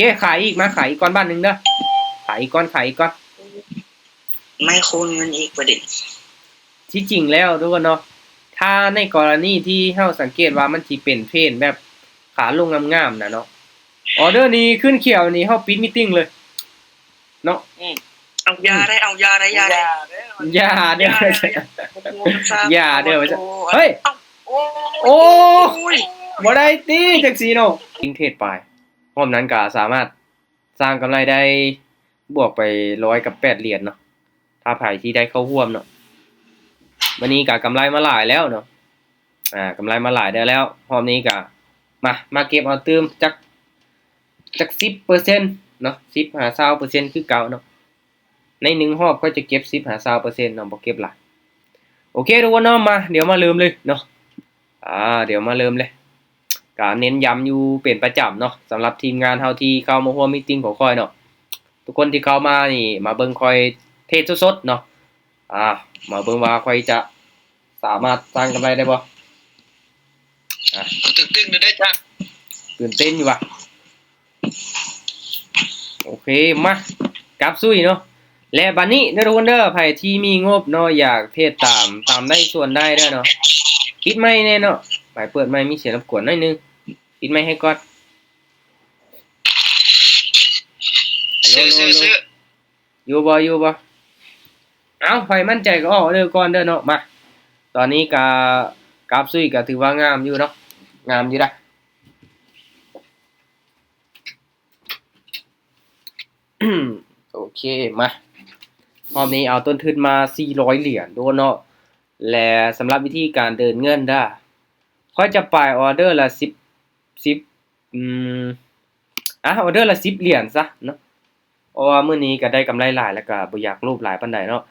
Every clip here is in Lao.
ເຄ ຂາຍອີກ ມາຂາຍອີກກ່ອນບາດໜຶ່ງເດີ ຂາຍອີກກ່ອນ ຂາຍອີກກ່ອນ ໄມ້ຄູນເງິນອີກປະເດັນ. ທີ່ຈິງແລ້ວທຸກຄົນເນາະ ຖ້າໃນກໍລະນີທີ່ເຮົາສັງເກດວ່າມັນຊິເປັນເທຣນແບບຂາລົງງາມໆນະເນາະ ອໍເດີນີ້ຂຶ້ນຂຽວນີ້ ເຮົາປິດມີດຕິງເລີຍເນາະ. ອືມ ເອົາ ຢ່າໄດ້ ເອົາ ຢ່າໄດ້ ຢ່າໄດ້ ຢ່າເດີ ຢ່າເດີ ເຮີ້ຍ ໂອ້ ໂອ້ຍ ບໍ່ໄດ້ຕິ ຈັ່ງຊີ້ເນາະ ຍິງເທຣດໄປ ຮອບນັ້ນກໍສາມາດ ສ້າງກຳໄລໄດ້ບວກໄປຮ້ອຍກັບແປດຫຼຽນເນາະ ຖ້າໃຜທີ່ໄດ້ເຂົ້າຮ່ວມເນາະ. ມື້ນີ້ກໍກຳໄລມາຫຼາຍແລ້ວເນາະ ອ່າ ກຳໄລມາຫຼາຍແລ້ວ ຮອບນີ້ກໍມາ ມາເກັບເອົາຕື່ມຈັກ ຈັກສິບເປີເຊັນເນາະ ສິບຫາຊາວເປີເຊັນຄືເກົ່າເນາະ. ໃນໜຶ່ງຮອບຂ້ອຍຈະເກັບສິບຫາຊາວເປີເຊັນເນາະ ບໍ່ເກັບຫຼາຍ. ໂອເຄທຸກຄົນເນາະ ມາ ດຽວມາເລີ່ມເລີຍເນາະ ອ່າ ດຽວມາເລີ່ມເລີຍ. ກະເນັ້ນຢ້ຳຢູ່ເປັນປະຈຳເນາະ ສຳລັບທີມງານເຮົາທີ່ເຂົ້າມາຮ່ວມມີດຕິງຂອງຂ້ອຍເນາະ ທຸກຄົນທີ່ເຂົ້າມານີ້ ມາເບິ່ງຂ້ອຍເທຣດສົດໆເນາະ ອ່າ ມາເບິ່ງວ່າຂ້ອຍຈະສາມາດສ້າງກຳໄລໄດ້ບໍ່. ອ່າ ຕື່ນເຕັ້ນຢູ່ເດ້ຈ້າ ຕື່ນເຕັ້ນຢູ່ຫວາ. ໂອເຄ ມາ ກັບຊຸຍເນາະ ແລະ ບາດນີ້ເດີທຸກຄົນເດີ ໃຜທີ່ມີງົບເນາະ ຢາກເທຣດຕາມ ຕາມໄດ້ສ່ວນໄດ້ເດີເນາະ ປິດໄມແດ່ເນາະ ໄປເປີດໄມ ມີສຽງລົບກວນໜ້ອຍໜຶ່ງ ປິດໄມໃຫ້ກ່ອນ. ໂລ ໂລ ໂລ ຢູ່ບໍ່ ຢູ່ບໍ່? ເອົ້າ ໃຜໝັ້ນໃຈກໍອອກເດີກ່ອນເດີເນາະ ມາ ຕອນນີ້ກະ ກາບຊຸຍກະຖືວ່າງາມຢູ່ເນາະ ງາມຢູ່ນະ. ໂອເຄ ມາ ຮອບນີ້ເອົາຕົ້ນທຶນມາສີ່ຮ້ອຍຫຼຽນໂດນເນາະ ແລະ ສຳລັບວິທີການເດີນເງິນເດີ ຂ້ອຍຈະປາຍອໍເດີລະສິບ ສິບ ອືມ ອ່ະ ອໍເດີລະສິບຫຼຽນຊະເນາະ ເພາະວ່າມື້ນີ້ກໍໄດ້ກຳໄລຫຼາຍ ແລ້ວກໍບໍ່ຢາກໂລບຫຼາຍປານໃດເນາະ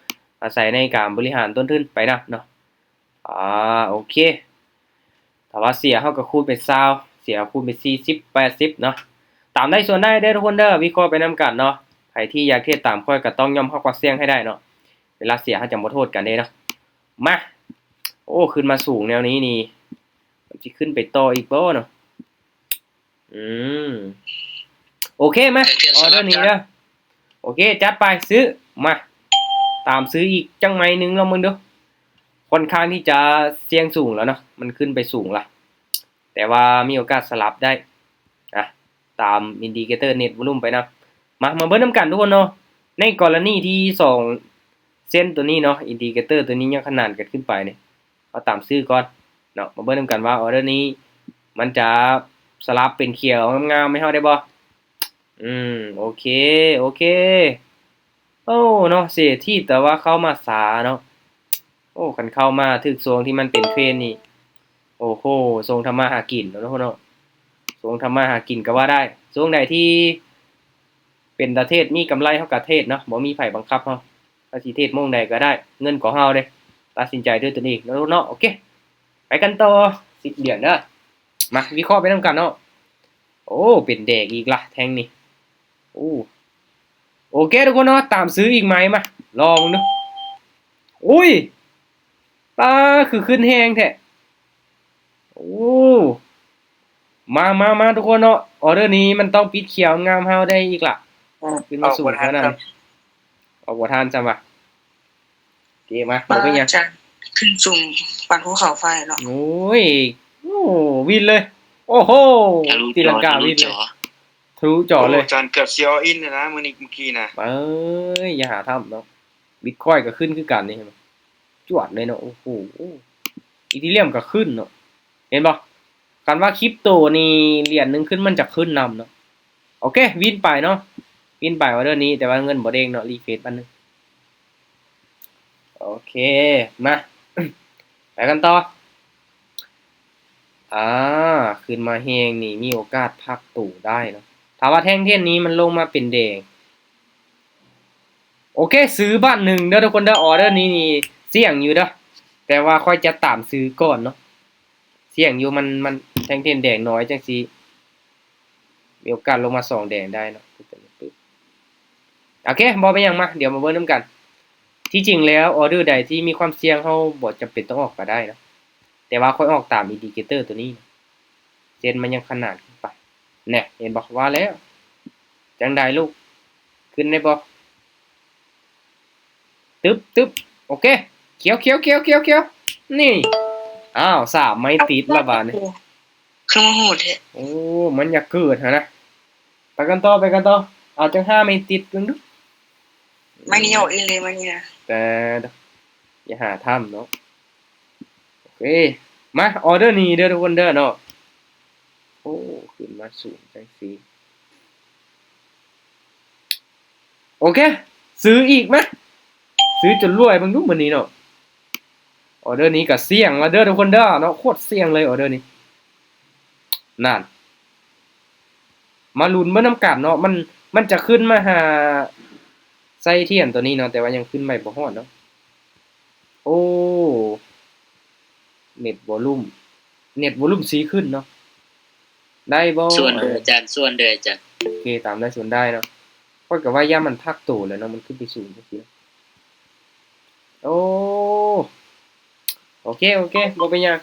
ອາໄສໃນການບໍລິຫານຕົ້ນທຶນໄປນຳເນາະ. ອ່າ ໂອເຄ ຖ້າວ່າເສຍເຮົາກໍຄູນເປັນຊາວ ເສຍຄູນເປັນສີ່ສິບ ແປດສິບເນາະ ຕາມໄດ້ສ່ວນໄດ້ເດີທຸກຄົນເດີ ວິເຄາະໄປນຳກັນເນາະ. ໃຜທີ່ຢາກເຮັດຕາມຂ້ອຍກໍຕ້ອງຍອມຮັບຄວາມສ່ຽງໃຫ້ໄດ້ເນາະ ເວລາເສຍເຮົາຈະບໍ່ໂທດກັນເດ້ເນາະ. ມາ ໂອ້ ຂຶ້ນມາສູງແນວນີ້ນີ້ ມັນຊິຂຶ້ນໄປຕໍ່ອີກບໍ່ເນາະ? ອືມ ໂອເຄ ມາ ອໍເດີນີ້ເດີ ໂອເຄ ຈັດໄປ ຊື້ ມາ ຕາມຊື້ອີກຈັກໄມ້ໜຶ່ງລອງເບິ່ງດູ ຄ່ອນຂ້າງທີ່ຈະສ່ຽງສູງແລ້ວເນາະ ມັນຂຶ້ນໄປສູງລະ ແຕ່ວ່າມີໂອກາດສະຫຼັບໄດ້ ອ່ະ ຕາມອິນດິເຄເຕີເນັດວອລຸມໄປນຳ. ມາ ມາເບິ່ງນຳກັນທຸກຄົນເນາະ ໃນກໍລະນີທີ່ສອງເສັ້ນໂຕນີ້ເນາະ ອິນດິເຄເຕີໂຕນີ້ຍັງຂະໜານກັນຂຶ້ນໄປນີ້ ເຮົາຕາມຊື້ກ່ອນເນາະ ມາເບິ່ງນຳກັນວ່າອໍເດີນີ້ມັນຈະສະຫຼັບເປັນຂຽວງາມໆໃຫ້ເຮົາໄດ້ບໍ່? ອືມ ໂອເຄ ໂອເຄ ໂອ້ ເນາະ ເສຍທີບ ແຕ່ວ່າເຂົ້າມາຊ້າເນາະ. ໂອ້ ຄັນເຂົ້າມາຖືກຊ່ວງທີ່ມັນເປັນເທຣນນີ້ ໂອ້ໂຫ ຊ່ວງທຳມາຫາກິນເນາະ ເນາະ ຊ່ວງທຳມາຫາກິນກໍວ່າໄດ້. ຊ່ວງໃດທີ່ເປັນຕາເທດ ມີກຳໄລ ເຮົາກໍເທດເນາະ ບໍ່ມີໃຜບັງຄັບເຮົາ ເຮົາຊິເທດໂມງໃດກໍໄດ້ ເງິນຂອງເຮົາເດ້ ຕັດສິນໃຈດ້ວຍຕົນເອງເນາະ ເນາະ. ໂອເຄ ໄປກັນຕໍ່ ສິບຫຼຽນເດີ ມາ ວິເຄາະໄປນຳກັນເນາະ. ໂອ້ ເປັນແດກອີກລະແທ່ງນີ້. ໂອ້ ໂອເຄທຸກຄົນເນາະ ຕາມຊື້ອີກໄມ້ ມາລອງເບິ່ງດູ. ອຸ້ຍ ປ້າ ຄືຂຶ້ນແຮງແທ້. ໂອ້ ມາ ມາ ມາ ທຸກຄົນເນາະ ອໍເດີນີ້ມັນຕ້ອງປິດຂຽວງາມເຮົາໄດ້ອີກລະ. ອືມ ຂຶ້ນມາສູງຂະໜາດນີ້ ອອກບໍ່ທັນຊ້ຳ ອອກບໍ່ທັນຊ້ຳວ່າ. ເກມມາ ບໍ່ເປັນຫຍັງ ຂຶ້ນສູງປານພູເຂົາໄຟເນາະ. ໂອ້ຍ ໂອ້ ວິນເລີຍ ໂອ້ໂຫ ທະລຸ ຕີລັງກາວິນເລີຍ ທະລຸຈໍເລີຍ. ໂອ້ ຈານເກືອບຊິອໍອິນແລ້ວນະ ມື້ນີ້ ມື້ກີ້ນະ. ເອີຍ ຢ່າຫາທຳເນາະ ບິດຄອຍກໍຂຶ້ນຄືກັນນີ້ ເຫັນບໍ່ ຈວດເລີຍເນາະ. ໂອ້ໂຫ ອີທີຣຽມກໍຂຶ້ນເນາະ ເຫັນບໍ່? ຄັນວ່າຄຣິບໂຕນີ້ຫຼຽນໜຶ່ງຂຶ້ນ ມັນຈະຂຶ້ນນຳເນາະ. ໂອເຄ ວິນໄປເນາະ ວິນໄປອອເດີນີ້ ແຕ່ວ່າເງິນບໍ່ເດ້ງເນາະ ຣີເຟຣຊບາດໜຶ່ງ. ໂອເຄ ມາ ໄປກັນຕໍ່. ອ່າ ຂຶ້ນມາແຮງນີ້ ມີໂອກາດພັກໂຕໄດ້ເນາະ ຖ້າວ່າແທ່ງເທຣນນີ້ມັນລົງມາເປັນແດງ. ໂອເຄ ຊື້ບາດໜຶ່ງເດີທຸກຄົນເດີ ອອເດີນີ້ນີ້ສ່ຽງຢູ່ເດີ ແຕ່ວ່າຂ້ອຍຈະຕາມຊື້ກ່ອນເນາະ. ສ່ຽງຢູ່ ມັນ ມັນແທ່ງເທຣນແດງນ້ອຍຈັ່ງຊີ້ ມີໂອກາດລົງມາສອງແດງໄດ້ເນາະ. ໂອເຄ ບໍ່ເປັນຫຍັງ ມາ ດຽວມາເບິ່ງນຳກັນ. ທີ່ຈິງແລ້ວ ອອເດີໃດທີ່ມີຄວາມສ່ຽງ ເຮົາບໍ່ຈຳເປັນຕ້ອງອອກກໍໄດ້ເນາະ ແຕ່ວ່າຂ້ອຍອອກຕາມອິນດິເຄເຕີໂຕນີ້ ເສັ້ນມັນຍັງຂະໜານຂຶ້ນໄປ ແນ່ ເຫັນບໍ່? ວ່າແລ້ວ ຈັ່ງໃດລູກ? ຂຶ້ນໄດ້ບໍ່? ຕຶບ ຕຶບ ໂອເຄ ຂຽວ ຂຽວ ຂຽວ ຂຽວ ຂຽວ ນີ້ ອ້າວ ສາມໄມ້ຕິດລະບາດນີ້. ຄືມາໂຫດແທ້. ໂອ້ ມັນຢາກເກີດຫັ້ນນະ. ໄປກັນຕໍ່ ໄປກັນຕໍ່. ເອົາຈັກຫ້າໄມ້ຕິດເບິ່ງດູ. ໄມ້ນີ້ອອກອີ່ຫຼີໄມ້ນີ້ນະ. ແຕ່ຢ່າຫາທຳເນາະ. ໂອເຄ ມາ ອໍເດີນີ້ເດີທຸກຄົນເດີເນາະ. ໂອ້ ຂຶ້ນມາສູງຈັ່ງຊີ້. ໂອເຄ ຊື້ອີກມາ ຊື້ຈົນລວຍເບິ່ງດູມື້ນີ້ເນາະ. ອໍເດີນີ້ກໍສ່ຽງລະເດີທຸກຄົນເດີເນາະ ໂຄດສ່ຽງເລີຍອໍເດີນີ້. ນັ້ນ ມາລຸ້ນເບິ່ງນຳກັນເນາະ ມັນ ມັນຈະຂຶ້ນມາຫາໄຊທຽນຕົວນີ້ເນາະ ແຕ່ວ່າຍັງຂຶ້ນໄປບໍ່ຮອດເນາະ. ໂອ້ ເນັດວໍລຸ່ມ ເນັດວໍລຸ່ມຊິຂຶ້ນເນາະ ໄດ້ບໍ່? ສ່ວນເດີອາຈານ ສ່ວນເດີອາຈານ. ໂອເຄ ຕາມໄດ້ສ່ວນໄດ້ເນາະ. ຂ້ອຍກໍວ່າຢ້ານມັນພັກໂຕແລ້ວເນາະ ມັນຂຶ້ນໄປສູງຈັ່ງຊີ້. ໂອ້ ໂອເຄ ໂອເຄ ບໍ່ເປັນຫຍັງ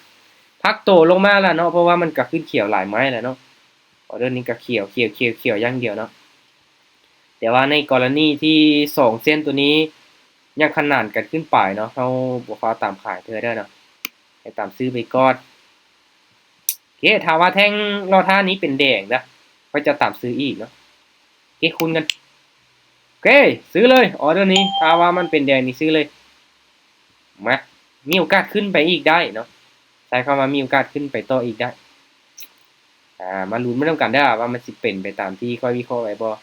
ພັກໂຕລົງມາແລ້ວເນາະ ເພາະວ່າມັນກໍຂຶ້ນຂຽວຫຼາຍໄມ້ແລ້ວເນາະ. ອໍເດີນີ້ກໍຂຽວ ຂຽວ ຂຽວ ຂຽວຢ່າງດຽວເນາະ. ແຕ່ວ່າໃນກໍລະນີທີ່ສອງເສັ້ນຕົວນີ້ຍັງຂະໜານກັນຂຶ້ນໄປເນາະ ເຮົາບໍ່ຟ້າວຕາມຂາຍເທື່ອເດີເນາະ ໃຫ້ຕາມຊື້ໄປກ່ອນ. ໂອເຄ ຖ້າວ່າແທ່ງລໍຖ້ານີ້ເປັນແດງນະ ຂ້ອຍຈະຕາມຊື້ອີກເນາະ. ເກະຄູນກັນ. ໂອເຄ ຊື້ເລີຍ ອໍເດີນີ້ ຖ້າວ່າມັນເປັນແດງນີ້ຊື້ເລີຍ. ມາ ມີໂອກາດຂຶ້ນໄປອີກໄດ້ເນາະ ໃຊ້ຄຳວ່າມີໂອກາດຂຶ້ນໄປຕໍ່ອີກໄດ້. ອ່າ ມາລຸ້ນໄປນຳກັນເດີວ່າມັນຊິເປັນໄປຕາມທີ່ຂ້ອຍວິເຄາະໄວ້ບໍ່.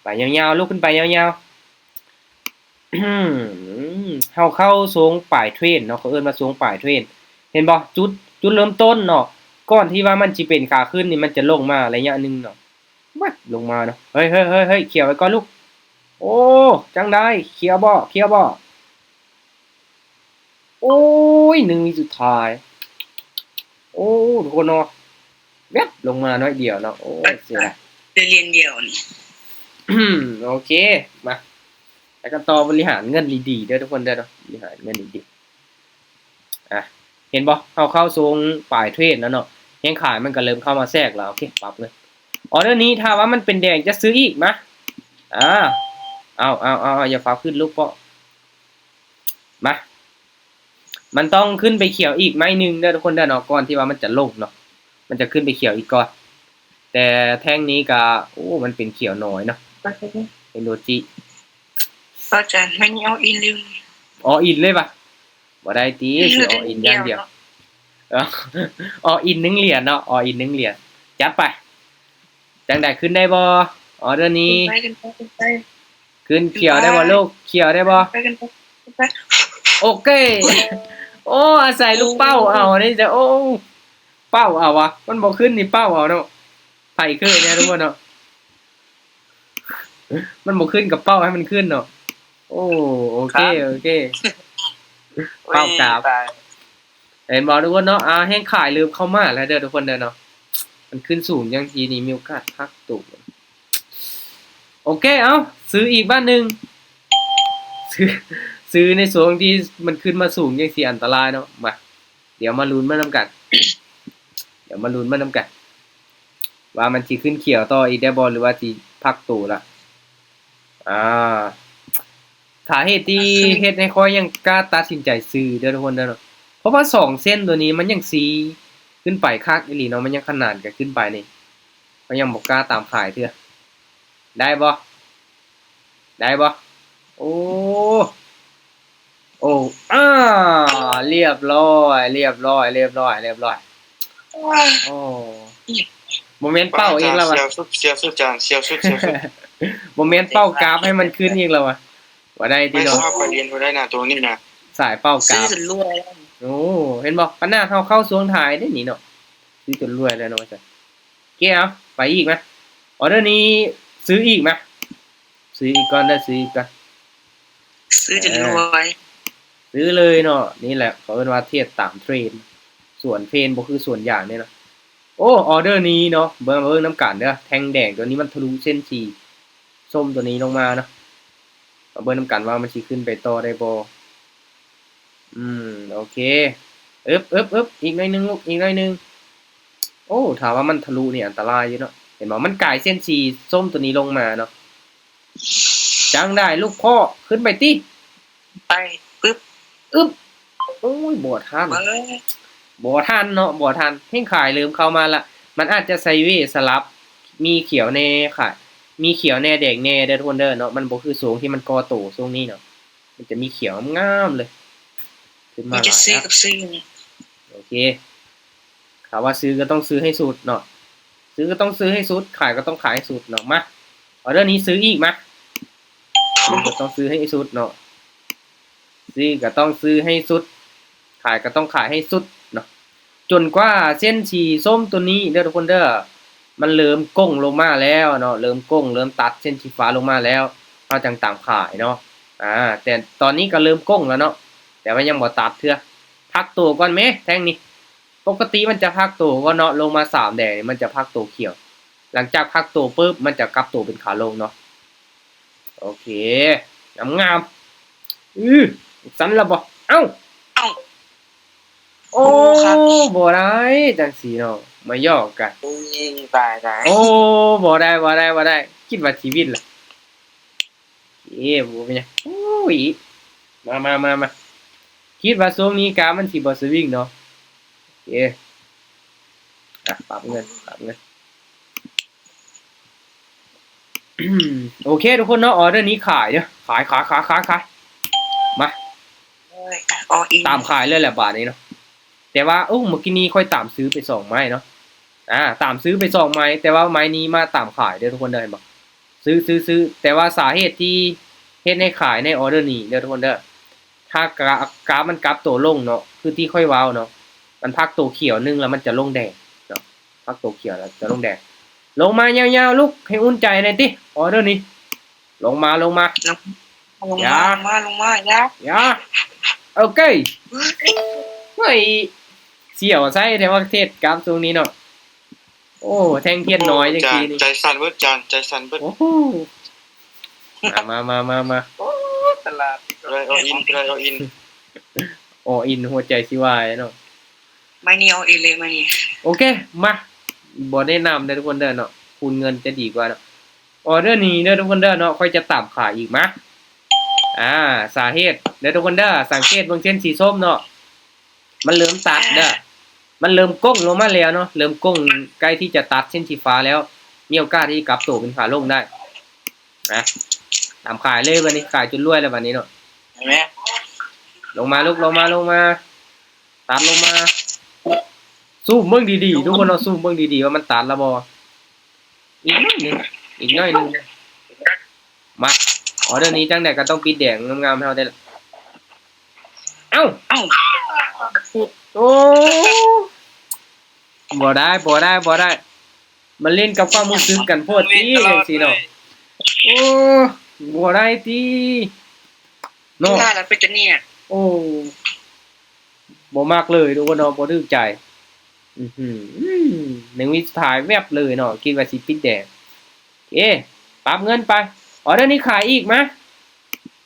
ໄປຍາວໆ ລຸກຂຶ້ນໄປຍາວໆ. ເຮົາເຂົ້າໂຊນປາຍເທຣນເນາະ ເຂົາເອີ້ນວ່າໂຊນປາຍເທຣນ ເຫັນບໍ່? ຈຸດ ຈຸດເລີ່ມຕົ້ນເນາະ ກ່ອນທີ່ວ່າມັນຊິເປັນຂາຂຶ້ນນີ້ ມັນຈະລົງມາໄລຍະໜຶ່ງເນາະ ແວັບລົງມາເນາະ. ເຮີ້ຍ ເຮີ້ຍ ເຮີ້ຍ ເຮີ້ຍ ຂຽວໄວ້ກ່ອນລູກ. ໂອ້ ຈັ່ງໃດ ຂຽວບໍ່ ຂຽວບໍ່? ໂອ້ຍ ໜຶ່ງວິສຸດທ້າຍ. ໂອ້ ທຸກຄົນເນາະ ແວັບລົງມາໜ້ອຍດຽວເນາະ. ໂອ້ຍ ເສຍດາຍ ໄດ້ຫຼຽນດຽວນີ້. ໂອເຄ ມາ ແລ້ວກໍຕໍ່ບໍລິຫານເງິນດີໆເດີທຸກຄົນເດີເນາະ ບໍລິຫານເງິນດີໆ. ອ່ະ ເຫັນບໍ່ ເຮົາເຂົ້າຊ່ວງປາຍເທຣດແລ້ວເນາະ ແຮງຂາຍມັນກໍເລີ່ມເຂົ້າມາແຊກແລ້ວ. ໂອເຄ ປັບເງິນ. ອໍເດີນີ້ ຖ້າວ່າມັນເປັນແດງຈະຊື້ອີກ ມາ. ອ່າ ເອົາ ເອົາ ເອົາ ເອົາ ຢ່າຟ້າວຂຶ້ນລູກເປາະ. ມາ ມັນຕ້ອງຂຶ້ນໄປຂຽວອີກໄມ້ໜຶ່ງເດີທຸກຄົນເດີເນາະ ກ່ອນທີ່ວ່າມັນຈະລົງເນາະ ມັນຈະຂຶ້ນໄປຂຽວອີກກ່ອນ. ແຕ່ແທ່ງນີ້ກະ ໂອ້ ມັນເປັນຂຽວໜ້ອຍເນາະ ເປັນໂດຈິ. ອາຈານ ແມ່ນ all in ຫຼື all in ເລີຍວະ? ບໍ່ໄດ້ຕິ ຊິ all in ຢ່າງດຽວ. ເອີ all in ໜຶ່ງຫຼຽນເນາະ all in ໜຶ່ງຫຼຽນ. ຈັດໄປ. ຈັ່ງໃດ ຂຶ້ນໄດ້ບໍ່ ອໍເດີນີ້? ຂຶ້ນໄປ ຂຶ້ນໄປ ຂຶ້ນໄປ. ຂຶ້ນຂຽວໄດ້ບໍ່ລູກ? ຂຽວໄດ້ບໍ່? ຂຶ້ນໄປ ຂຶ້ນໄປ ຂຶ້ນໄປ. ໂອເຄ. ໂອ້ ອາໄສລູກເປົ້າເອົານີ້ຈ້ະ. ໂອ້ ເປົ້າເອົາວະ ມັນບໍ່ຂຶ້ນນີ້ເປົ້າເອົາເນາະ. ໃຜເຄີຍແດ່ທຸກຄົນເນາະ ມັນບໍ່ຂຶ້ນກໍເປົ້າໃຫ້ມັນຂຶ້ນເນາະ. ໂອ້ ໂອເຄ ໂອເຄ ເປົ້າກາບ. ເຫັນບໍ່ທຸກຄົນເນາະ ອ່າ ແຮງຂາຍເລີ່ມເຂົ້າມາແລ້ວເດີທຸກຄົນເດີເນາະ. ມັນຂຶ້ນສູງຈັ່ງຊີ້ນີ້ມີໂອກາດພັກໂຕ. ໂອເຄ ເອົາ ຊື້ອີກບາດໜຶ່ງ. ຊື້ ຊື້ໃນຊ່ວງທີ່ມັນຂຶ້ນມາສູງຈັ່ງຊີ້ອັນຕະລາຍເນາະ. ມາ ດຽວມາລຸ້ນມານຳກັນ ດຽວມາລຸ້ນມານຳກັນ ວ່າມັນຊິຂຶ້ນຂຽວຕໍ່ອີກໄດ້ບໍ່ ຫຼືວ່າຊິພັກໂຕລະ. ອ່າ ສາເຫດທີ່ເຮັດໃຫ້ຂ້ອຍຍັງກ້າຕັດສິນໃຈຊື້ເດີທຸກຄົນເດີເນາະ ເພາະວ່າສອງເສັ້ນໂຕນີ້ມັນຍັງຊີ້ຂຶ້ນໄປຄັກອີ່ຫຼີເນາະ ມັນຍັງຂະໜານກັນຂຶ້ນໄປນີ້ ຂ້ອຍຍັງບໍ່ກ້າຕາມຂາຍເທື່ອ. ໄດ້ບໍ່? ໄດ້ບໍ່? ໂອ້ ໂອ້ ອາ ລຽບຮ້ອຍ ລຽບຮ້ອຍ ລຽບຮ້ອຍ ລຽບຮ້ອຍ. ໂອ້ ບໍ່ແມ່ນເປົ້າອີກແລ້ວວະ ເສຍສຸດ ເສຍສຸດຈານ ເສຍສຸດ ເສຍສຸດ. ບໍ່ແມ່ນເປົ້າກາບໃຫ້ມັນຂຶ້ນອີກແລ້ວວະ. ບໍ່ໄດ້ຕິເນາະ ໄປເລນບໍ່ໄດ້ນະ ໂຕນີ້ນະ ສາຍເປົ້າກາບ. ໂອ້ ເຫັນບໍ່ ຂະໜາດເຮົາເຂົ້າຊ່ວງທ້າຍເດ້ນີ້ເນາະ ຊື້ຈົນລວຍແລ້ວເນາະວ່າຊັ້ນ. ເກ ເອົາ ໄປອີກມາ ອໍເດີນີ້ ຊື້ອີກມາ ຊື້ອີກກ່ອນເດີ ຊື້ອີກກ່ອນ ຊື້ຈົນລວຍ ຊື້ເລີຍເນາະ. ນີ້ແຫຼະ ເຂົາເອີ້ນວ່າເທຣດຕາມເທຣນ ສວນເພນບໍ່ຄືສວນຢາງເດ້ເນາະ. ໂອ້ ອໍເດີນີ້ເນາະ ເບິ່ງ ເບິ່ງນຳກັນເດີ ແທ່ງແດງຕົວນີ້ມັນທະລຸເສັ້ນສີສົ້ມຕົວນີ້ລົງມາເນາະ. ມາເບິ່ງນຳກັນວ່າມັນຊິຂຶ້ນໄປຕໍ່ໄດ້ບໍ່. ອືມ ໂອເຄ ອຶບ ອຶບ ອຶບ ອີກໜ້ອຍໜຶ່ງລູກ ອີກໜ້ອຍໜຶ່ງ. ໂອ້ ຖ້າວ່າມັນທະລຸນີ້ອັນຕະລາຍຢູ່ເນາະ. ເຫັນບໍ່? ມັນກາຍເສັ້ນສີສົ້ມຕົວນີ້ລົງມາເນາະ. ຈັ່ງໃດລູກພໍ່ ຂຶ້ນໄປຕິ. ໄປ ປຶບ ອຶບ ໂອ້ຍ ບໍ່ທັນ ເບິ່ງ ບໍ່ທັນເນາະ ບໍ່ທັນ. ແຮງຂາຍເລີ່ມເຂົ້າມາລະ. ມັນອາດຈະໄຊເວສະຫຼັບ ມີຂຽວແດ່ ຂາຍ ມີຂຽວແດ່ ແດງແດ່ເດີທຸກຄົນເດີເນາະ. ມັນບໍ່ຄືຊ່ວງທີ່ມັນກໍ່ໂຕ ຊ່ວງນີ້ເນາະ ມັນຈະມີຂຽວງາມໆເລີຍ ຂຶ້ນມາຫຼາຍ ມີແຕ່ຊື້ກັບຊື້. ໂອເຄ ຖ້າວ່າຊື້ກໍຕ້ອງຊື້ໃຫ້ສຸດເນາະ ຊື້ກໍຕ້ອງຊື້ໃຫ້ສຸດ ຂາຍກໍຕ້ອງຂາຍໃຫ້ສຸດເນາະ. ມາ ອໍເດີນີ້ຊື້ອີກ ມາ ຊື້ກໍຕ້ອງຊື້ໃຫ້ສຸດເນາະ ຊື້ກໍຕ້ອງຊື້ໃຫ້ສຸດ ຂາຍກໍຕ້ອງຂາຍໃຫ້ສຸດເນາະ ຈົນກວ່າເສັ້ນສີສົ້ມຕົວນີ້ເດີທຸກຄົນເດີ ມັນເລີ່ມໂກ່ງລົງມາແລ້ວເນາະ ເລີ່ມໂກ່ງ ເລີ່ມຕັດເສັ້ນສີຟ້າລົງມາແລ້ວ ເຮົາຈັ່ງຕາມຂາຍເນາະ. ອາ ແຕ່ຕອນນີ້ກໍເລີ່ມໂກ່ງແລ້ວເນາະ ແຕ່ວ່າຍັງບໍ່ຕັດເທື່ອ. ພັກໂຕກ່ອນແມ ແທ່ງນີ້ ປົກກະຕິມັນຈະພັກໂຕກ່ອນເນາະ ລົງມາສາມແດງນີ້ ມັນຈະພັກໂຕຂຽວ. ຫຼັງຈາກພັກໂຕປຶບ ມັນຈະກັບໂຕເປັນຂາລົງເນາະ. ໂອເຄ ງາມໆ ອື ສັ່ນລະບໍ່? ເອົ້າ ເອົ້າ ໂອ້ ບໍ່ໄດ້ ຈັ່ງຊີ້ເນາະ ມາຫຍອກກັນ. ໂອ້ຍ ຕາຍໆ ໂອ້ ບໍ່ໄດ້ ບໍ່ໄດ້ ບໍ່ໄດ້ ຄິດວ່າຊິວິນລະ. ເອີ ບໍ່ເປັນຫຍັງ. ໂອ້ຍ ມາ ມາ ມາ ມາ ຄິດວ່າຊ່ວງນີ້ກາມັນຊິບໍ່ສະວິງເນາະ. ເອີ ອ່ະ ປັບເງິນ ປັບເງິນ. ໂອເຄທຸກຄົນເນາະ ອໍເດີນີ້ຂາຍເດີ ຂາຍ ຂາຍ ຂາຍ ຂາຍ ຂາຍ. ມາ ອໍອິນ ຕາມຂາຍເລີຍແຫຼະບາດນີ້ເນາະ. ແຕ່ວ່າ ໂອ້ ມື້ກີ້ນີ້ຂ້ອຍຕາມຊື້ໄປສອງໄມ້ເນາະ ອາ ຕາມຊື້ໄປສອງໄມ້ ແຕ່ວ່າໄມ້ນີ້ມາຕາມຂາຍເດີທຸກຄົນເດີ ເຫັນບໍ່? ຊື້ ຊື້ ຊື້ ແຕ່ວ່າສາເຫດທີ່ເຮັດໃຫ້ຂາຍໃນອໍເດີນີ້ເດີທຸກຄົນເດີ ຖ້າກາ ກາຟມັນກັບໂຕລົງເນາະ ຄືທີ່ຂ້ອຍເວົ້າເນາະ ມັນພັກໂຕຂຽວໜຶ່ງແລ້ວມັນຈະລົງແດງເນາະ ພັກໂຕຂຽວແລ້ວຈະລົງແດງ. ລົງມາຍາວໆ ລຸກ ໃຫ້ອຸ່ນໃຈແດ່ຕິ ອໍເດີນີ້. ລົງມາ ລົງມາ ລົງ ລົງມາ ລົງມາ ຢ່າ ລົງມາ ຢ່າ ຢ່າ ໂອເຄ. ເຮີ້ຍ ສຽວໃສ່ແທ້ວ່າເທດກາຟຊ່ວງນີ້ເນາະ. ໂອ້ ແທ່ງທຽນນ້ອຍ ໂອ້ ຈັ່ງຊີ້ນີ້ ໃຈສັ່ນເບິດ ຈານ ໃຈສັ່ນເບິດ. ໂອ້ໂຫ ມາ ມາ ມາ ມາ ມາ. ໂອ້ ຕະຫຼາດນີ້ກໍ ໄດ້ອໍອິນ ໄດ້ອໍອິນ ອໍອິນ ຫົວໃຈຊິວາຍເນາະ. ໄມ້ນີ້ອໍອິນເລີຍ ໄມ້ນີ້. ໂອເຄ ມາ ບໍ່ແນະນຳເດີທຸກຄົນເດີເນາະ ຄູນເງິນຈະດີກວ່າເນາະ. ອໍເດີນີ້ເດີທຸກຄົນເດີເນາະ ຂ້ອຍຈະຕາມຂາຍອີກ ມາ. ອາ ສາເຫດເດີທຸກຄົນເດີ ສັງເກດເບິ່ງເສັ້ນສີສົ້ມເນາະ ມັນເລີ່ມຕັດເດີ ມັນເລີ່ມໂກ່ງລົງມາແລ້ວເນາະ ເລີ່ມໂກ່ງໃກ້ທີ່ຈະຕັດເສັ້ນສີຟ້າແລ້ວ ມີໂອກາດທີ່ກັບໂຕເປັນຂາລົງໄດ້. ນະ ຕາມຂາຍເລີຍບາດນີ້ ຂາຍຈົນລວຍແລ້ວບາດນີ້ເນາະ. ເຫັນໄໝ? ລົງມາລູກ ລົງມາ ລົງມາ ຕັດລົງມາ. ຊູມເບິ່ງດີໆ ທຸກຄົນເນາະ ຊູມເບິ່ງດີໆ ວ່າມັນຕັດແລ້ວບໍ່. ອີກໜ້ອຍໜຶ່ງ ອີກໜ້ອຍໜຶ່ງ. ມາ ອໍເດີນີ້ຈັ່ງໃດກໍຕ້ອງປິດແດງງາມໆໃຫ້ເຮົາໄດ້ລະ. ເອົ້າ ເອົ້າ ໂອ້ ບໍ່ໄດ້ ບໍ່ໄດ້ ບໍ່ໄດ້. ມາຫຼິ້ນກັບຄວາມຮູ້ສຶກກັນໂພດຕິ ຈັ່ງຊີ້ເນາະ. ໂອ້ ບໍ່ໄດ້ຕິເນາະ ເວລາລະເປັນຕາເໜຍດ. ໂອ້ ບໍ່ມັກເລີຍທຸກຄົນເນາະ ບໍ່ຖືກໃຈ. ອືຫື ໜຶ່ງວິສຸດທ້າຍແວັບເລີຍເນາະ ຄິດວ່າຊິປິດແດງ. ເອ ປັບເງິນໄປ ອໍເດີນີ້ຂາຍອີກ ມາ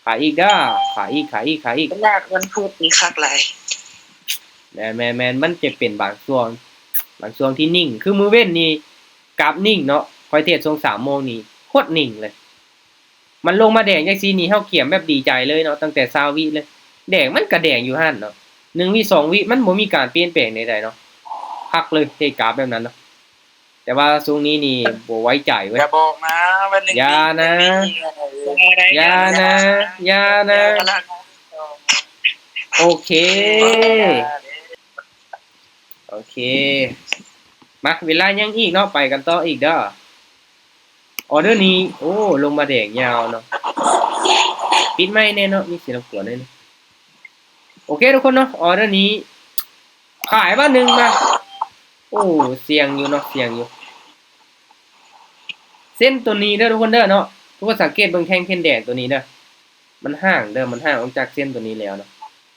ຂາຍອີກເດີ ຂາຍອີກ ຂາຍອີກ ຂາຍອີກ. ຕະຫຼາດວັນພຸດນີ້ຄັກຫຼາຍ. ແມ່ນໆໆ ມັນຈະເປັນບາງຊ່ວງ ບາງຊ່ວງທີ່ນິ່ງ ຄືມື້ເວັ້ນນີ້ກາບນິ່ງເນາະ ຂ້ອຍເທດຊ່ວງສາມໂມງນີ້ໂຄດນິ່ງເລີຍ. ມັນລົງມາແດງຈັ່ງຊີ້ນີ້ ເຮົາກຽມແບບດີໃຈເລີຍເນາະ ຕັ້ງແຕ່ຊາວວິເລີຍ ແດງມັນກະແດງຢູ່ຫັ້ນເນາະ ໜຶ່ງວິສອງວິ ມັນບໍ່ມີການປ່ຽນແປງໃດໆເນາະ ຄັກເລີຍ ເທກາບແບບນັ້ນເນາະ. ແຕ່ວ່າຊ່ວງນີ້ນີ້ບໍ່ໄວ້ໃຈເວີຍ. ຢ່າບອກນະ ວ່າໜຶ່ງ ຢ່ານະ ຢ່ານະ ຢ່ານະ. ໂອເຄ ໂອເຄ ມາ ເວລາຍັງອີກເນາະ ໄປກັນຕໍ່ອີກເດີ. ອໍເດີນີ້ ໂອ້ ລົງມາແດງຍາວເນາະ ປິດໄມແດ່ເນາະ ມີສຽງລົບກວນແດ່. ໂອເຄທຸກຄົນເນາະ ອໍເດີນີ້ຂາຍບາດໜຶ່ງມາ. ໂອ້ ສ່ຽງຢູ່ເນາະ ສ່ຽງຢູ່. ເສັ້ນໂຕນີ້ເດີທຸກຄົນເດີເນາະ ທຸກຄົນສັງເກດເບິ່ງແທ່ງທຽນແດງໂຕນີ້ເດີ ມັນຫ່າງເດີ ມັນຫ່າງອອກຈາກເສັ້ນໂຕນີ້ແລ້ວເນາະ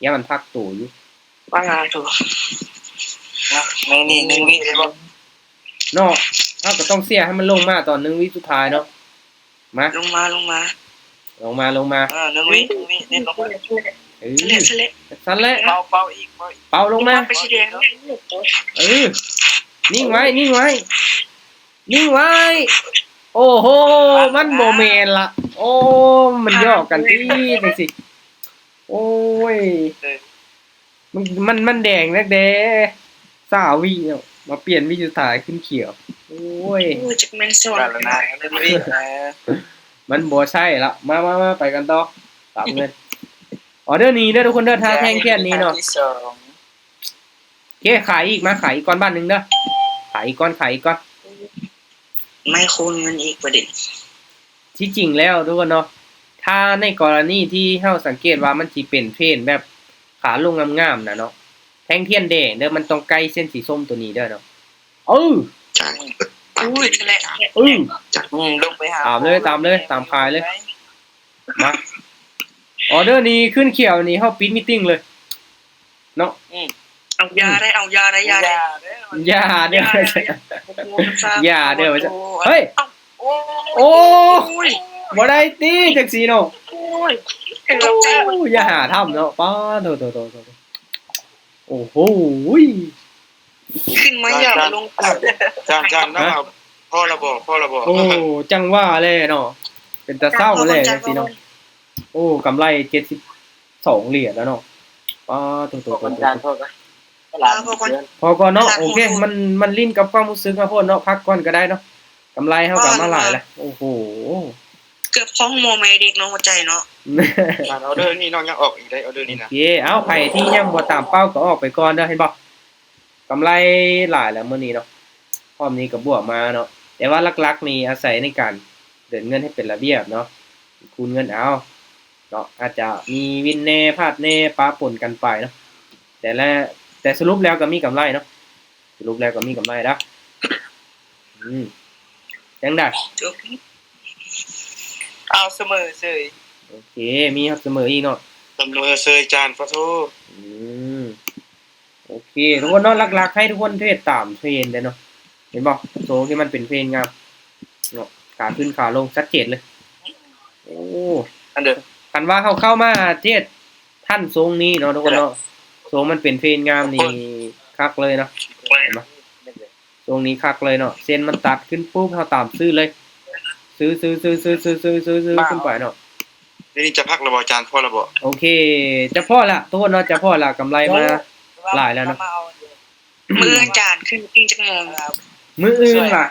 ຢ້ານມັນພັກໂຕຢູ່. ວ່າໂຕ ນະ ໃນນີ້ໜຶ່ງວິໄດ້ບໍ່? ເນາະ ເຮົາກໍຕ້ອງເສຍໃຫ້ມັນລົງມາຕອນໜຶ່ງວິສຸດທ້າຍເນາະ. ມາ ລົງມາ ລົງມາ ລົງມາ ລົງມາ. ເອີ ໜຶ່ງວິ ໜຶ່ງວິ ເນັ້ນລົງມາ. ເອີ ຊັ້ນແຫຼະ ຊັ້ນແຫຼະ ເປົ່າ ເປົ່າອີກ ເປົ່າອີກ ເປົ່າລົງມາ ເປັນສີແດງ. ເອີ ນິ່ງໄວ້ ນິ່ງໄວ້. ຍິງໄວ້. ໂອ້ໂຫ ມັນບໍ່ແມ່ນລະ. ໂອ້ ມັນຫຍອກກັນຕິ ຈັ່ງຊີ້. ໂອ້ຍ ເອີ ມັນ ມັນ ມັນແດງແທ້ໆ ຊາວວິເນາະ ມາປ່ຽນວິສຸດທ້າຍຂຶ້ນຂຽວ. ໂອ້ຍ ໂອ້ຍ ຈັກແມ່ນສອນ ກາລະນາ ມັນບໍ່ໃຊ່ລະ. ມາ ມາ ມາ ໄປກັນຕໍ່ ຕາມເງິນ. ອໍເດີນີ້ເດີທຸກຄົນເດີ ຖ້າແທ່ງທຽນນີ້ເນາະ. ໂອເຄ ຂາຍອີກ ມາຂາຍອີກກ່ອນບາດໜຶ່ງເດີ. ຂາຍອີກກ່ອນ ຂາຍອີກກ່ອນ. ໄມ້ຄູນເງິນອີກປະເດັນ. ທີ່ຈິງແລ້ວທຸກຄົນເນາະ ຖ້າໃນກໍລະນີທີ່ເຮົາສັງເກດວ່າມັນຊິເປັນເທຣນແບບຂາລົງງາມໆນະເນາະ ແທ່ງທຽນແດງເດີ ມັນຕ້ອງໃກ້ເສັ້ນສີສົ້ມໂຕນີ້ເດີເນາະ. ເອີ ຈັງ ອຸ້ຍ ແຫຼະ ເອີ ອືມ ລົງໄປຫາ ຕາມເລີຍ ຕາມເລີຍ ຕາມຂາຍເລີຍ. ມາ ອໍເດີນີ້ຂຶ້ນຂຽວນີ້ ເຮົາປິດມີດຕິງເລີຍເນາະ. ອືມ ເອົາ ຢ່າໄດ໋ ເອົາ ຢ່າໄດ໋ ຢ່າໄດ໋ ຢ່າເດີ ຢ່າເດີ. ເຮີ້ຍ ໂອ້ ໂອ້ຍ ບໍ່ໄດ້ຕິ ຈັ່ງຊີ້ເນາະ. ໂອ້ຍ ຢ່າຫາທຳເນາະ. ປ້າໂທ ໂທ ໂທ ໂທ ໂອ້ໂຫ ຂຶ້ນມາຢາມລົງ ຈານ ຈານ ພໍລະບໍ່ ພໍລະບໍ່? ໂອ້ ຈັ່ງວ່າແຫຼະເນາະ ເປັນຕາເສົ້າແຫຼະຈັ່ງຊີ້ເນາະ. ໂອ້ ກຳໄລເຈັດສິບສອງຫຼຽນແລ້ວເນາະ. ປ້າໂຕ ພໍກ່ອນ ພໍກ່ອນເນາະ. ໂອເຄ ມັນ ມັນຫຼິ້ນກັບຄວາມຮູ້ສຶກເຮົາໂພດເນາະ ພັກກ່ອນກໍໄດ້ເນາະ. ກຳໄລເຮົາກໍມາຫຼາຍແລ້ວ. ໂອ້ໂຫ ເກືອບຂອງໝໍແມ່ເດັກເນາະ ຫົວໃຈເນາະ. ອັນອອເດີນີ້ເນາະ ຍັງອອກອີກໄດ໋ ອອເດີນີ້ນະ. ໂອເຄ ເອົາ ໃຜທີ່ຍັງບໍ່ຕາມເປົ້າກໍອອກໄປກ່ອນເດີ ເຫັນບໍ່? ກຳໄລຫຼາຍແລ້ວມື້ນີ້ເນາະ ຮອບນີ້ກໍບວກມາເນາະ. ແຕ່ວ່າຫຼັກໆນີ້ອາໄສໃນການເດີນເງິນໃຫ້ເປັນລະບຽບເນາະ ຄູນເງິນເອົາເນາະ. ອາດຈະມີວິນແດ່ ພາດແດ່ ປະປົນກັນໄປເນາະ ແຕ່ລະ ແຕ່ສະຫຼຸບແລ້ວກໍມີກຳໄລເນາະ. ສະຫຼຸບແລ້ວກໍມີກຳໄລເດີ. ອືມ ຈັ່ງໃດ? ເອົາ ສະເໝີເສີຍ. ໂອເຄ ມີຮັບສະເໝີອີກເນາະ. ສະເໝີເສີຍຈານ ປະໂທ. ອືມ ໂອເຄ ທຸກຄົນເນາະ ຫຼັກໆໃຫ້ທຸກຄົນເທຣດຕາມເທຣນເດ້ເນາະ. ເຫັນບໍ່? ໂຊງທີ່ມັນເປັນເທຣນງາມເນາະ ຂາຂຶ້ນຂາລົງຊັດເຈນເລີຍ. ໂອ້ ອັນເດີ ຄັນວ່າເຮົາເຂົ້າມາເທຣດທັນໂຊງນີ້ເນາະ ທຸກຄົນເນາະ ໂຊງມັນເປັນເທຣນງາມນີ້ຄັກເລີຍເນາະ. ເຫັນບໍ່? ໂຊງນີ້ຄັກເລີຍເນາະ ເສັ້ນມັນຕັດຂຶ້ນປຸບ ເຮົາຕາມຊື້ເລີຍ ຊື້ ຊື້ ຊື້ ຊື້ ຊື້ ຊື້ ຊື້ຂຶ້ນໄປເນາະ. ດຽວນີ້ຈະພັກແລ້ວບໍ່ອາຈານ? ພໍແລ້ວບໍ່? ໂອເຄ ຈະພໍລະທຸກຄົນເນາະ ຈະພໍລະ ກຳໄລມາຫຼາຍແລ້ວເນາະ. ມື້ອື່ນອາຈານຂຶ້ນອີກຈັກໂມງ? ມື້ອື່ນລະ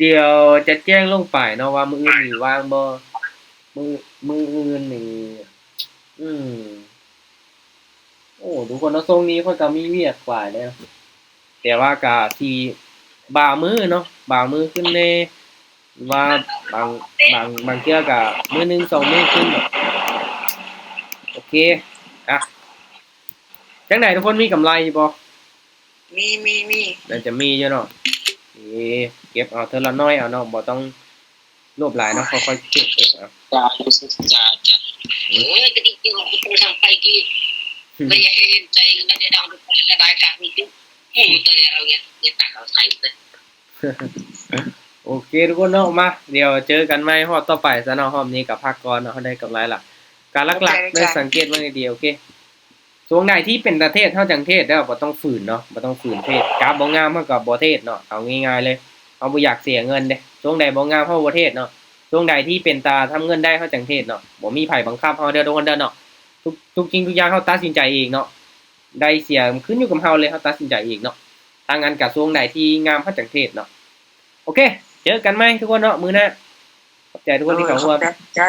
ດຽວຈະແຈ້ງລົງໄປເນາະວ່າມື້ອື່ນນີ້ວ່າງບໍ່. ມື້ ມື້ອື່ນນີ້ ອືມ ໂອ້ ທຸກຄົນເນາະ ຊ່ວງນີ້ຂ້ອຍກໍມີວຽກຫຼາຍແລ້ວ ແຕ່ວ່າກໍຊິບາງມື້ເນາະ ບາງມື້ຂຶ້ນແດ່ ວ່າບາງ ບາງ ບາງເທື່ອກໍມື້ໜຶ່ງສອງມື້ຂຶ້ນເນາະ. ໂອເຄ ອ່ະ ຈັ່ງໃດທຸກຄົນມີກຳໄລຢູ່ບໍ່? ມີ ມີ ມີ ໜ້າຈະມີຢູ່ເນາະ. ເອີ ເກັບເອົາເທື່ອລະໜ້ອຍເອົາເນາະ ບໍ່ຕ້ອງໂລບຫຼາຍເນາະ ຄ່ອຍໆເກັບ ເກັບເອົາ. ໂອເຄທຸກຄົນເນາະ ມາ ດຽວເຈີກັນໃໝ່ຮອບຕໍ່ໄປຊະເນາະ. ຮອບນີ້ກໍພັກກ່ອນເນາະ ເຮົາໄດ້ກຳໄລລະ ກະຫຼັກໆ ໄດ້ສັງເກດເບິ່ງດີໆ. ໂອເຄ ຊ່ວງໃດທີ່ເປັນຕາເທດເຮົາຈັ່ງເທດເດີ ບໍ່ຕ້ອງຝືນເນາະ ບໍ່ຕ້ອງຝືນເທດ. ກາບບໍ່ງາມເຮົາກໍບໍ່ເທດເນາະ ເອົາງ່າຍໆເລີຍ ເຮົາບໍ່ຢາກເສຍເງິນເດ້. ຊ່ວງໃດບໍ່ງາມເຮົາບໍ່ເທດເນາະ ຊ່ວງໃດທີ່ເປັນຕາທຳເງິນໄດ້ເຮົາຈັ່ງເທດເນາະ. ບໍ່ມີໃຜບັງຄັບເຮົາເດີ ທຸກຄົນເດີເນາະ. ທຸກ ທຸກສິ່ງທຸກຢ່າງເຮົາຕັດສິນໃຈເອງເນາະ ໄດ້ເສຍມັນຂຶ້ນຢູ່ກັບເຮົາເລີຍ ເຮົາຕັດສິນໃຈເອງເນາະ. ທາງນັ້ນກະຊ່ວງໃດທີ່ງາມເຮົາຈັ່ງເທດເນາະ. ໂອເຄ ເຈີກັນໃໝ່ທຸກຄົນເນາະ ມື້ໜ້າ. ຂອບໃຈທຸກຄົນທີ່ເຂົ້າຮ່ວມ ໂດຍ ຂອບໃຈ.